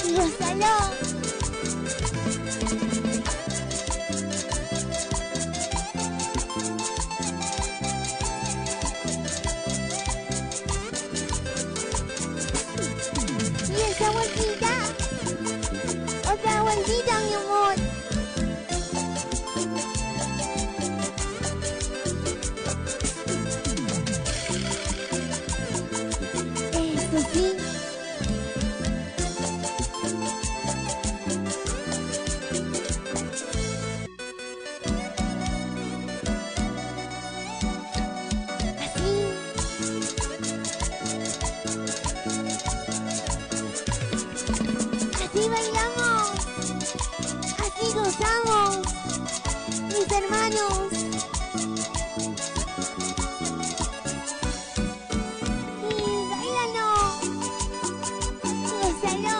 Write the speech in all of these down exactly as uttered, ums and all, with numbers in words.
Gózalo. Y esa vueltita, otra vueltita, mi amor. Eso sí. Así. Así bailamos. Así gozamos, mis hermanos. Y bailando, gózalo.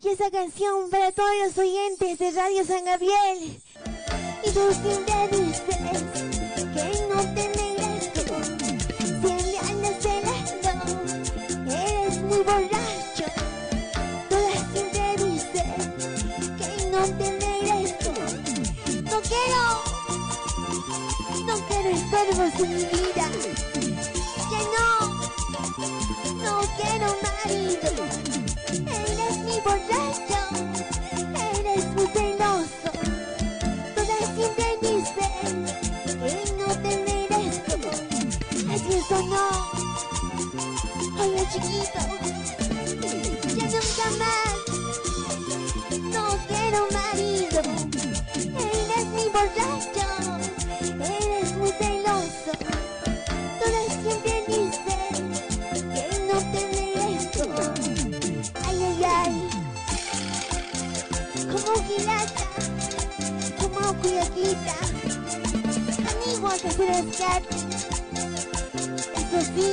Y esa canción para todos los oyentes de Radio San Gabriel. Y tú siempre dices que no te merezco. Siempre andas celando, eres muy borracho. Todas siempre dices que no te merezco. No quiero, no quiero esclavos en mi vida. Que no, no quiero marido. Eres mi borracho, eres muy celoso. Todas siempre dicen que no te merezco. Así eso no. Oye, chiquito, ya nunca más. No quiero marido. Eres mi borracho, eres muy celoso. Todas siempre dicen que no te merezco. Ay, ay, ay. Como Gilata, como Cuyaquita. Amigo, que se rescate. Eso sí.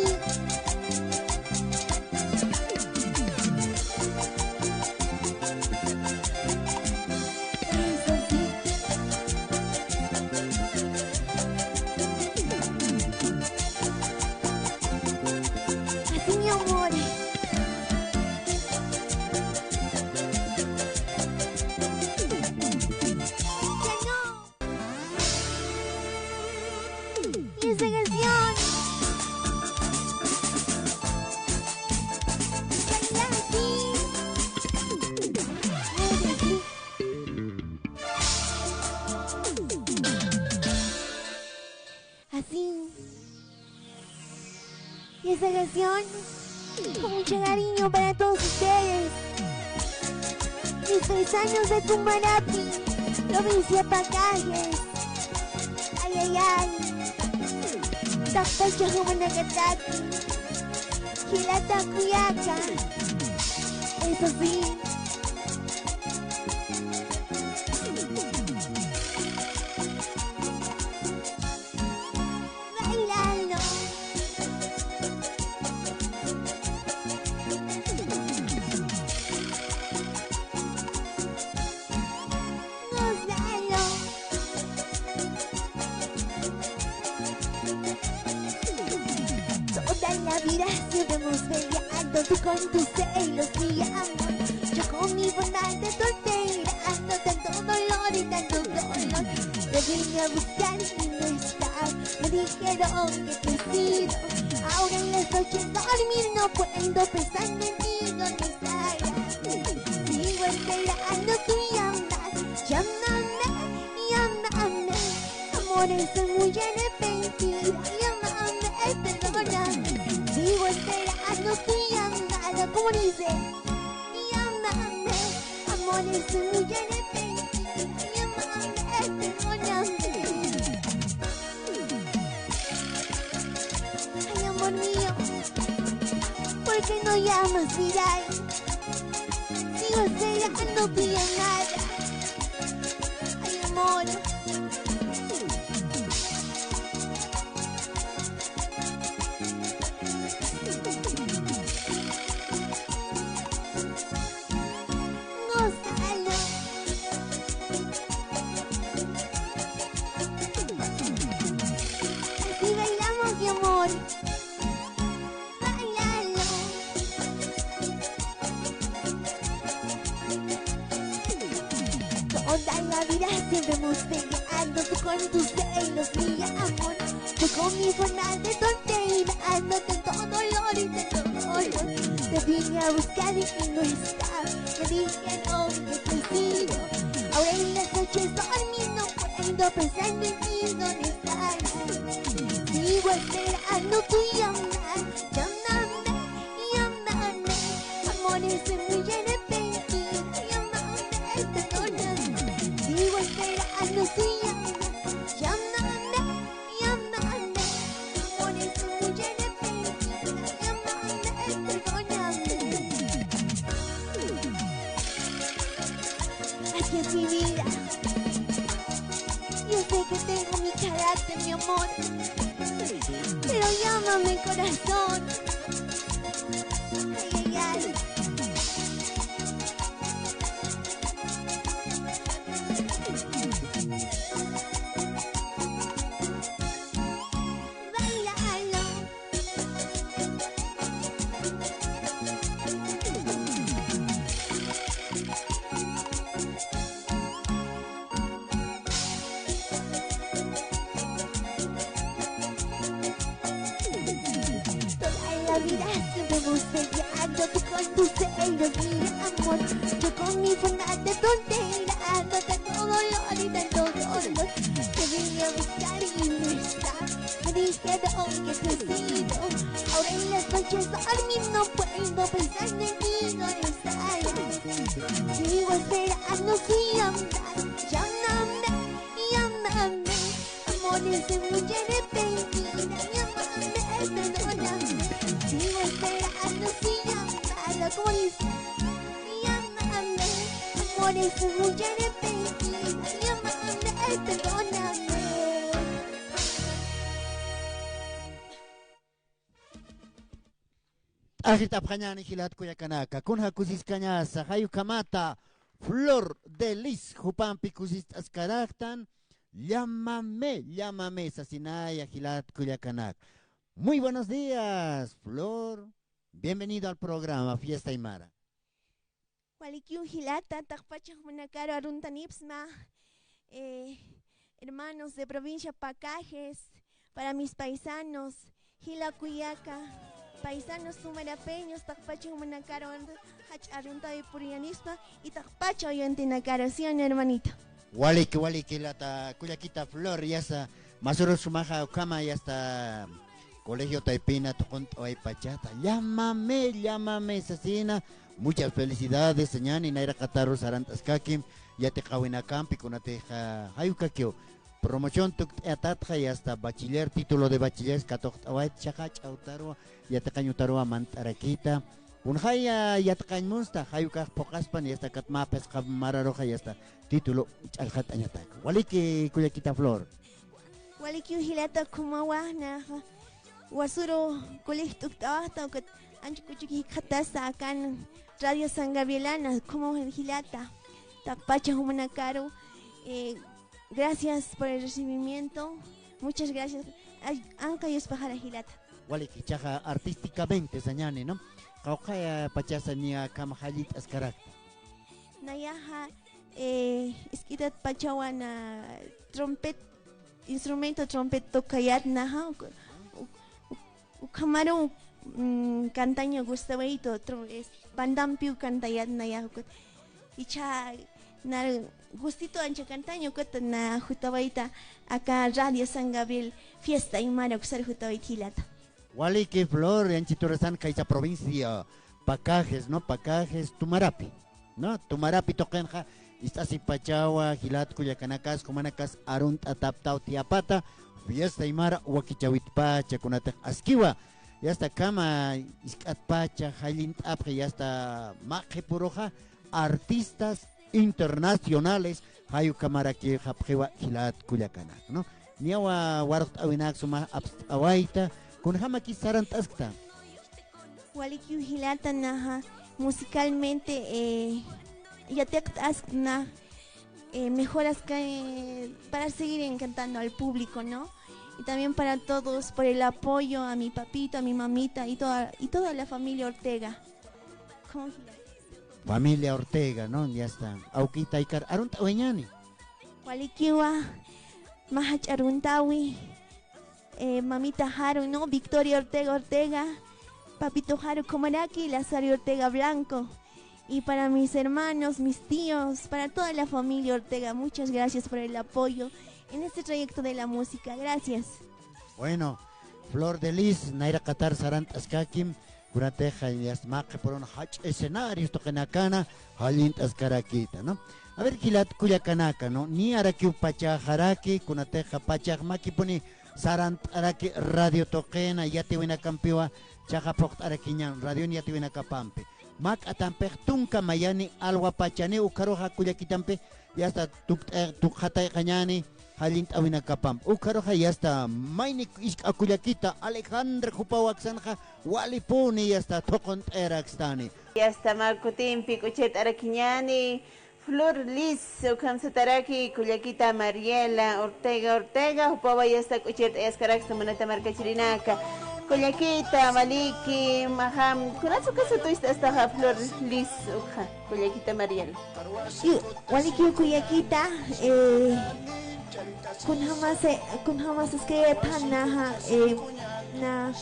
Eso sí. Así, mi amor. Ya no. Y esa canción. Baila así. Así. Y esa canción, con mucho cariño para todos ustedes. Mis paisanos de Tumarapi, provincia Pacajes. Ay, ay, ay. Tapacha, Jumanacataca. Jilata, Cuyaca. Eso sí. Bailando. Gozando. Toda la vida siempre hemos peleado, tú con tus celos, mi amor. Yo con mi bondad te estoy esperando, tanto dolor y tanto dolor. Te vine a buscar y no estaba, me dijeron que te he sido. Ahora en las noches dormir no puedo, pensando en ti, ¿dónde estarás? Sigo esperando tu llamada, llámame, llámame. Amor, estoy muy arrepentida, llámame, perdóname. Sigo esperando tu llamada, como dice, llámame. Amor, estoy muy arrepentida, llámame, perdóname. Ay, amor mío, ¿por qué no llamas, Vidal? Sigo esperando tu llamada. Ay, amor. Toda la vida siempre hemos peleado, tú con tus celos, mi amor. Yo con mi forma de tontería, no te todo dolor y te todo dolor. Te vine a buscar y no estaba. Me dijeron que te sigo. Ahora en las noches dormir no puedo, pensando en ti, ¿dónde estarás? Sigo esperando tu llamada. Llámame, llámame. Amor, estoy muy arrepentida. Llámame, perdóname. Sigo esperando tu llamada. Llámame, llámame. Amor, estoy muy arrepentida. Llámame, perdóname. Así es mi vida. Yo sé que tengo mi carácter, mi amor, pero llámame, corazón. Ay, ay, ay. Bailalo. Toda la vida siempre hemos peleado, tú con tus celos, mi amor, yo con mi forma de tontería, no te todo dolor y tanto dolor. Te vine a buscar y no estás. Me dijeron que te sigo. Ahora en las noches dormir no puedo, pensando en ti, ¿dónde estarás? Sigo esperando sin hablar. Llámame, llámame. Amor, estoy muy arrepentida. Llámame, perdóname. Sigo esperando sin hablar. ¿Cómo dice? Llámame. Amor, estoy muy arrepentida. Llámame, perdóname. T'aqhirt'apxañäni jilat kullakanaka, kunja kusiskañasa, jay ukhamata Flor de Lis jupampi kusist'askaraktan, llámame, llámame sasinaya jilat kullakanaka. Muy buenos días, Flor. Bienvenido al programa Fiesta Aymara. Walikiw jilata, taqpacha jumanakaru aruntanipsma, eh, hermanos de provincia Pacajes, para mis paisanos, jila kullaka, paisanos tumarapeños, taqpacha jumanakaru arunta-, jach'a aruntawi puriyanipsma, y taqpacha oyentenakaru, ¿sí o no, hermanito? Waliki, waliki, jilata, kullakita Flor, yasta, masürus sumaxa ukhama, yasta, colegio taypina tuqunt'away pachata, llámame, llámame sasina. Muchas felicidades, sañäni, nayraqataru sarant'askakim yatiqäwinakampi, kunatixa jay ukakiw promoción tukt'ayatatxa, yasta bachiller, título de bachiller katuqt'awayta, jichhaxa jach'a utaruwa, yatiqañ utaruwa mant'arakïta. Kunjaya yatiqañ munsta, jay ukax phuqaspan, yasta kat mä phisqa mararuxa, yasta título ch'allxat'añatak. Waliki, kullakita Flor. Walikiw jilata, ukhamawa naxa wasüru colegio tukt'awayta, ukat ancha kuchuk jikxatasa akan Radio San Gabrielana, ukhamawa jilata, taqpacha jumanakaru, eh, gracias por el recibimiento, muchas gracias. Ay, anqa yuspajara jilata. Waliki, jichhaxa artísticamente sañäni, ¿no? Qawqhaya pachasa niya akham jallit'askarakta. Nayaxa, eh, isk'itat pachawa na trompet, instrumento trompet tocayät naxa, uk-, uk-, uk-, ukhamaru, mm, cantaña gustawaytu, tro-, es, bandampiw cantayät nayaxa, ukat. Jichha na gustito ancha cantaña, ukat na jutawayta aka Radio San Gabriel Fiesta Aymara uksar jutawayta jilata. Waliki Flor, yanchiturasan kaysa provincia Pacajes, ¿no? Pacajes, Tumarapi, ¿no? Tumarapi tuqinxa, ist'asipachawa, jilat kullakanakas, jumanakas arunt'ataptaw tiyapata, Fiesta Aymara wakichäwitpacha, kunatix askiwa, yasta akhama, isk'atpacha, jallint'apxi, yasta mä qhipuruxa, artistas internacionales, jay ukhamaraki japxiwa jilat kullakanak, ¿no? Niyawa waruqt'äwinak suma apst'awayta, kunjamakis sarant'askta. Walikiw jilata, naxa, musicalmente, eh, yatiqt'askna, eh, mejoras que, eh, para seguir encantando al público, ¿no? Y también para todos, por el apoyo a mi papito, a mi mamita y toda, y toda la familia Ortega. ¿Cómo jilata? familia Ortega, ¿no? Ya está. Awki taykar arunt'awiñäni. Walikiwa, mä jach'a arunt'awi, eh, mamita Haru, ¿no? Victoria Ortega Ortega, papito Haru Komaraki, Lazario Ortega Blanco. Y para mis hermanos, mis tíos, para toda la familia Ortega, muchas gracias por el apoyo en este trayecto de la música. Gracias. Bueno, Flor de Lis, nayraqatar sarant'askakim, kunatixa yasta mä qhipürun jach'a escenarios tuqinakana jallint'askarakïta, ¿no? A ver, jilat kullakanaka, ¿no? Niyarakiw pachaxaraki, kunatixa pachax makipuni sarant'araki radio tuqina yatiwinakampiwa, chaqa phuqt'arakiñan radion yatiwinakapampi. Mä k'atampix tunka mayani alwa pachani, ukharuxa kullakitampi yasta tukt'a-, tukxatayxañäni jallint'awinakapampi. Ukharuxa yasta mayni isk'a kullakita Alejandra jupaw aksanxa walipuni yasta thuqunt'ayarakstani. Yasta mä kutimpi k'uchirt'arakiñäni Flor Lis, ukham sataraki kullakita Mariela Ortega Ortega, jupawa yasta k'uchirt'ayaskaraksta munata markachirinaka. Kullakita, waliki, majam, kunas uka sut'usta astaxa Flor Lis, ukxa, kullakita Mariela. Y waliki kullakita, eh, kunjamase, kunjamase es que tanaja, eh, na,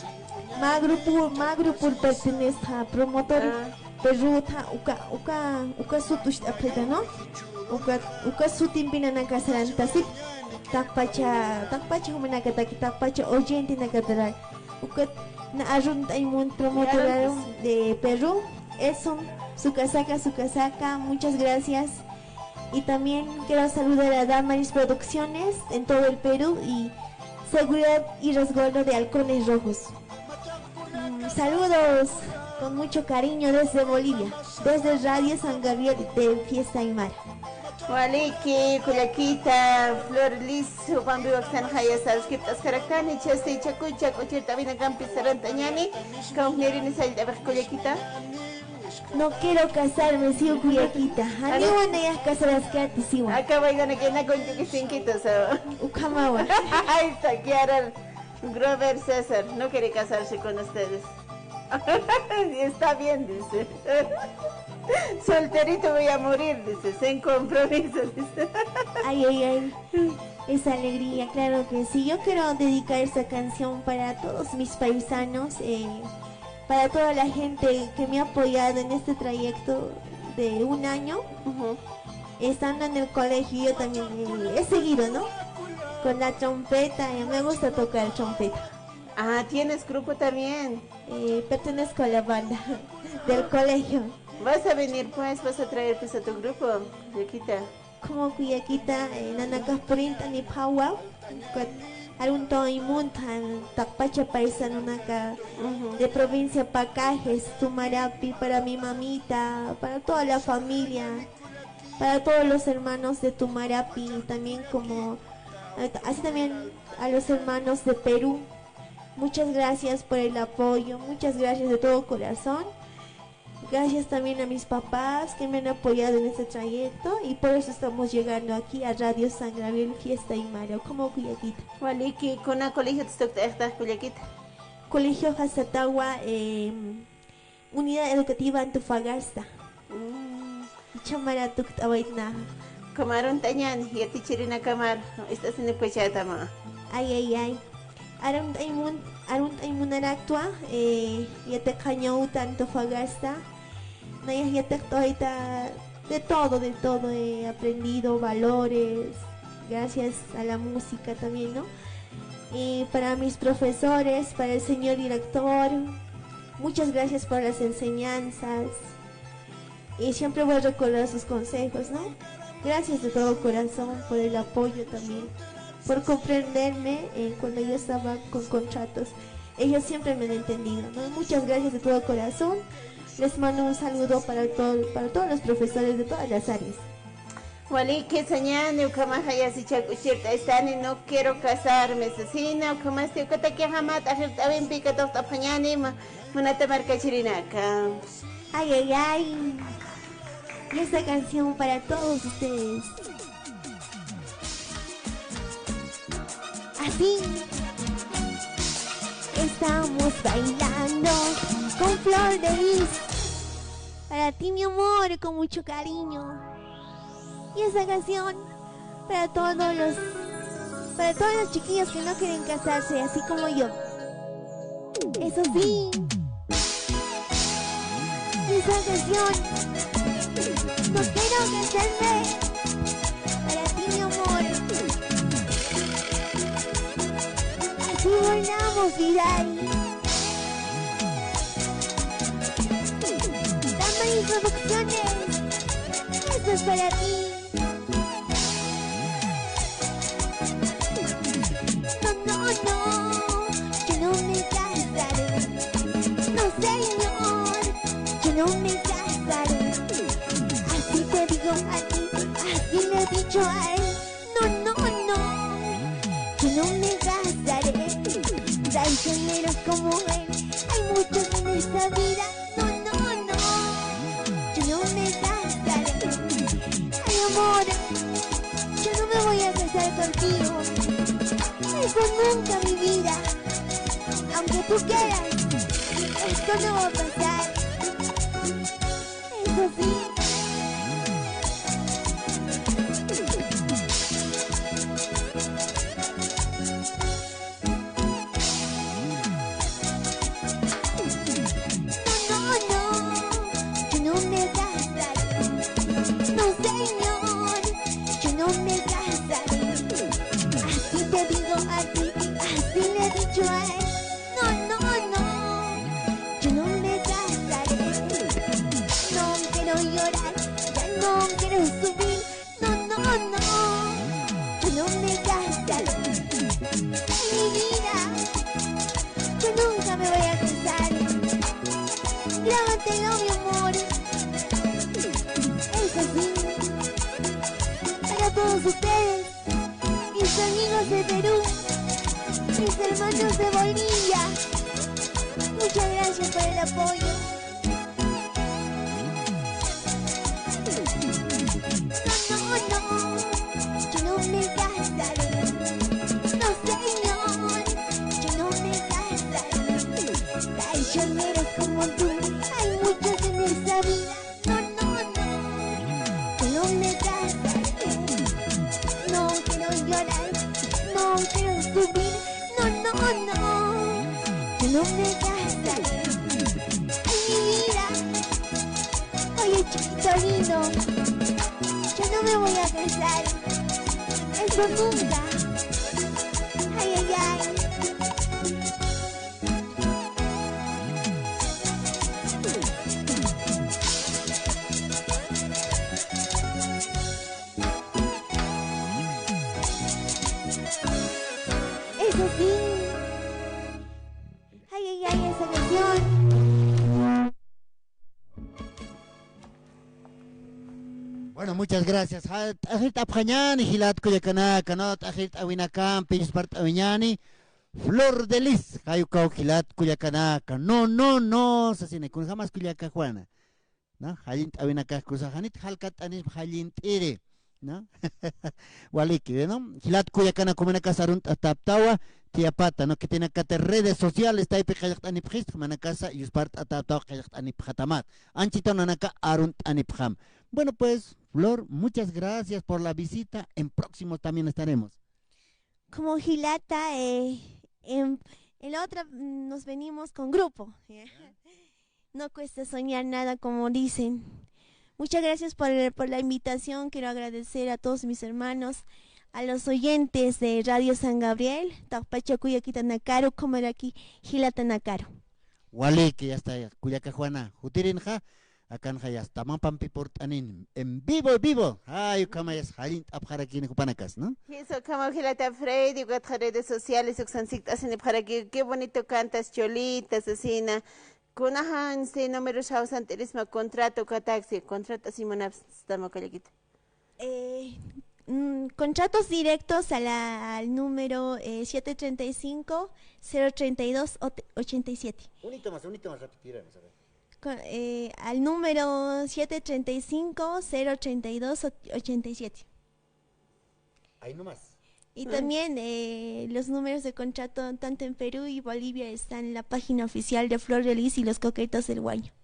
mä grupo, mä grupo pertenece a promotor. Ah. Perú tha, uka, uka, uka sut'usta aphrita, ¿no? Uka, uka sutimpi nanaka sarantasip, taqpacha, taqpacha jumanakataki, taqpacha oyentenakatarak. Uka na arunt'añ mun promotoraru de Perú, Edson Sukasaka, Sukasaka, muchas gracias. Y también quiero saludar a Damaris Producciones en todo el Perú y Seguridad y Resguardo de Halcones Rojos. Mm, saludos con mucho cariño desde Bolivia, desde Radio San Gabriel de Fiesta Aymara. Waliki, kullakita, Flor Lis, jupampi waksanxa yasta aruskipt'askaraktani, chasti chakucha, k'uchirt'awinakampi sarant'añäni, kawknirini sallt'apix kullakita. No quiero casarme, siwa kullakita. Janiwa nayax casaraskati, siwa. Aka wayqanakina kuñchukisinkitu, sawa. Ukhamawa. Ay, sakiarar. Grover César, no quiere casarse con ustedes. Está bien, dice. Solterito voy a morir, dice, sin compromiso, dice. Ay, ay, ay. Esa alegría, claro que sí. Yo quiero dedicar esta canción para todos mis paisanos, eh, para toda la gente que me ha apoyado en este trayecto de un año. Ujú. Estando en el colegio, yo también, eh, he seguido, ¿no? Con la trompeta, eh, me gusta tocar trompeta. Ah, ¿tienes grupo también? Eh, pertenezco a la banda del colegio. ¿Vas a venir, pues? ¿Vas a traer, pues, a tu grupo, Riquita? Como kullakita, eh, nanakax purint'anipxawa, ukat arunt'añ munta, taqpacha paisanonaka de provincia Pacajes, Tumarapi, para mi mamita, para toda la familia, para todos los hermanos de Tumarapi, también como, eh, así también a los hermanos de Perú. Muchas gracias por el apoyo, muchas gracias de todo corazón. Gracias también a mis papás que me han apoyado en este trayecto y por eso estamos llegando aquí a Radio San Gabriel Fiesta Aymara, como kullakita. Waliki, kuna colegio tukt'axta kullakita? Colegio Jasatawa, eh, Unidad Educativa Antofagasta. Mm. Ichha mara tukt'awaytna. Ukham arunt'añäni, yatichirinakamar, ist'asinipkachätama. Ay, ay, ay. Arunt'añ mun-, arunt'añ munaraktwa, eh, yatiqañawta Antofagasta. Nayax yatiqt'awayta de todo, de todo he aprendido, valores, gracias a la música también, ¿no? Y para mis profesores, para el señor director, muchas gracias por las enseñanzas. Y siempre voy a recordar sus consejos, ¿no? Gracias de todo corazón por el apoyo también, por comprenderme, eh, cuando yo estaba con contratos. Ellos siempre me han entendido, ¿no? Muchas gracias de todo corazón. Les mando un saludo para todo, para todos los profesores de todas las áreas. Waliki sañäni, ukhamaxa yasta k'uchirt'ayaskani, no quiero casarme, sasina, ukhamasti ukatakixa mä t'axirt'awimpi katuqt'apxañäni, ma-, munata markachirinaka. Ay, ay, ay. Y esta canción para todos ustedes. Así. Estamos bailando con Flor de Lis. Para ti, mi amor, con mucho cariño. Y esa canción para todos los, para todos los chiquillos que no quieren casarse, así como yo. Eso sí, esa canción, no quiero casarme, para ti, mi amor. Así bailamos, Vidal. Dama y Producciones, esto es para ti. No, no, no, yo no me casaré. No, señor, yo no me casaré. Así te digo a ti, así le he dicho a él. No, no, no, yo no me casaré. Traicioneros como él hay muchos en esta vida. No, no, no, yo no me casaré. Ay, amor, yo no me voy a casar contigo. Eso nunca, mi vida. Aunque tú quieras, esto no va a pasar. Eso sí. No, no, no, yo no me casaré. No, señor, yo no me casaré. Así te digo a ti, así le he dicho a él. No, no, no, yo no me casaré. No quiero llorar, ya no quiero sufrir. No, no, no, yo no me casaré. En mi vida, yo nunca me voy a casar. Grábatelo, mi amor. Eso sí, para todos ustedes, mis amigos de Perú, mis hermanos de Bolivia, muchas gracias por el apoyo. No, no, no, yo no me casaré. No, señor, yo no me casaré. Traicioneros como tú hay muchos en esta vida. No, no, no, yo no me casaré. No quiero llorar, no quiero sufrir. No, no, no, yo no me casaré. Ay, mi vida. Oye, chiquito lindo, yo no me voy a casar. Eso nunca. Ay, ay, ay. Eso sí. Ay, ay, ay, esa canción. Bueno, muchas gracias. Ja, t'ajirt'apxañäni jilat kullakanaka, ¿no? T'ajirt'awinakampi yuspart'awiñäni. Flor de Lis, jay ukaw jilat kullakanaka. No, no, no, sasina, kunjamas kullaka Juana. ¿No? Jallint'awinakax kusa janit jalkat'anispa jallint'iri, ¿no? Waliki, ¿no? Jilat kullakanakamanakas arunt'atäptawa, tiyapata, ¿no? Khitinakati redes sociales taypi qillqt'anipxista, jumanakasa yuspart'atäptawa qillqt'anipxatamat. Anchhita nanaka arunt'anipxam. Bueno, pues, Flor, muchas gracias por la visita. En próximo también estaremos. Como jilata, eh, en, en la otra, mm, nos venimos con grupo, ¿ya? ¿Ya? No cuesta soñar nada, como dicen. Muchas gracias por, por la invitación. Quiero agradecer a todos mis hermanos, a los oyentes de Radio San Gabriel. Taqpacha kullakitanakaru, ukhamaraki jilatanakaru. Waliki, ya está, kullaka Juana. Jutirinxa, akanxa ya está, mapampi purt'anin, en vivo, vivo. Ay, ukhamayas jallint'apxarakini jupanakas, ¿no? Eso, ukhama jilata Freddy, ukatxa redes sociales, uksan sikt'asinipxaraki, qué bonito cantas, Cholita, sasina. Kunajan si número sawsant'irisma contrato kataksi, contrato si munapstama kullakita. Eh, mm, contratos directos a la, al número, eh, siete treinta y cinco, cero treinta y dos, ochenta y siete. Unito más, unito más, repitiranos, a ver. Co-, eh, al número siete treinta y cinco, cero treinta y dos, ochenta y siete. Ahí nomás. Y también, eh, los números de contrato, tanto en Perú y Bolivia, están en la página oficial de Flor de Lis y los Coquetos del Guaño.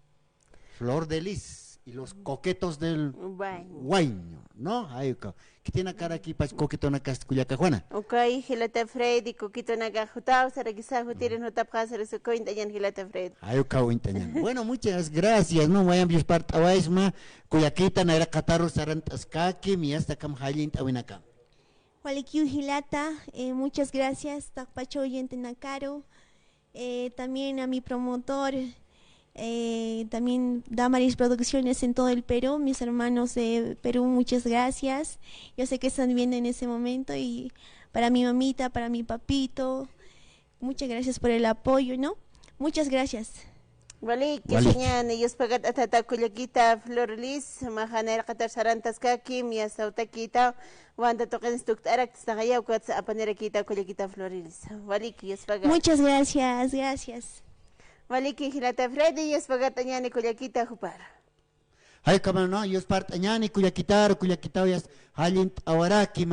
Flor de Lis. Y los coquetos del Waño. Waño, ¿no? Jay ukaw. Khitinakarakipach coquetonakasti kullaka Juana. Ukay, jilata Freddy, coquetonakax jutaw sarakisa, jutirin jutapxasarisa, uka uñt'añan jilata Freddy. Jay ukaw uñt'añan. Bueno, muchas gracias, ¿no? Wayamp yuspart'awaysma, kullakita, nayraqataru sarant'askaki, miyasta akham jallint'awinakam. Walikiw jilata, eh, muchas gracias, taqpacha oyentenakaru. Eh, también a mi promotor, eh, también Damaris Producciones en todo el Perú, mis hermanos de Perú, muchas gracias. Yo sé que están viendo en ese momento y para mi mamita, para mi papito, muchas gracias por el apoyo, ¿no? Muchas gracias. Walik, walik. Señan, yuspagat'atata kullakita Flor Liz, mä nayraqatar sarantaskaki, miyasta utakita, wanta tuqinsi tukt'araktisnaxa, yawkatsa apanirakita kullakita Flor Liz. Walik, yuspaga. Muchas gracias, gracias. Walik, jilata Freddy, yuspagat'añani kullakita jupar. Jay ukhama, ¿no? Yuspart'añani kullakitaru, kullakitaw yasta jallint'awaraki,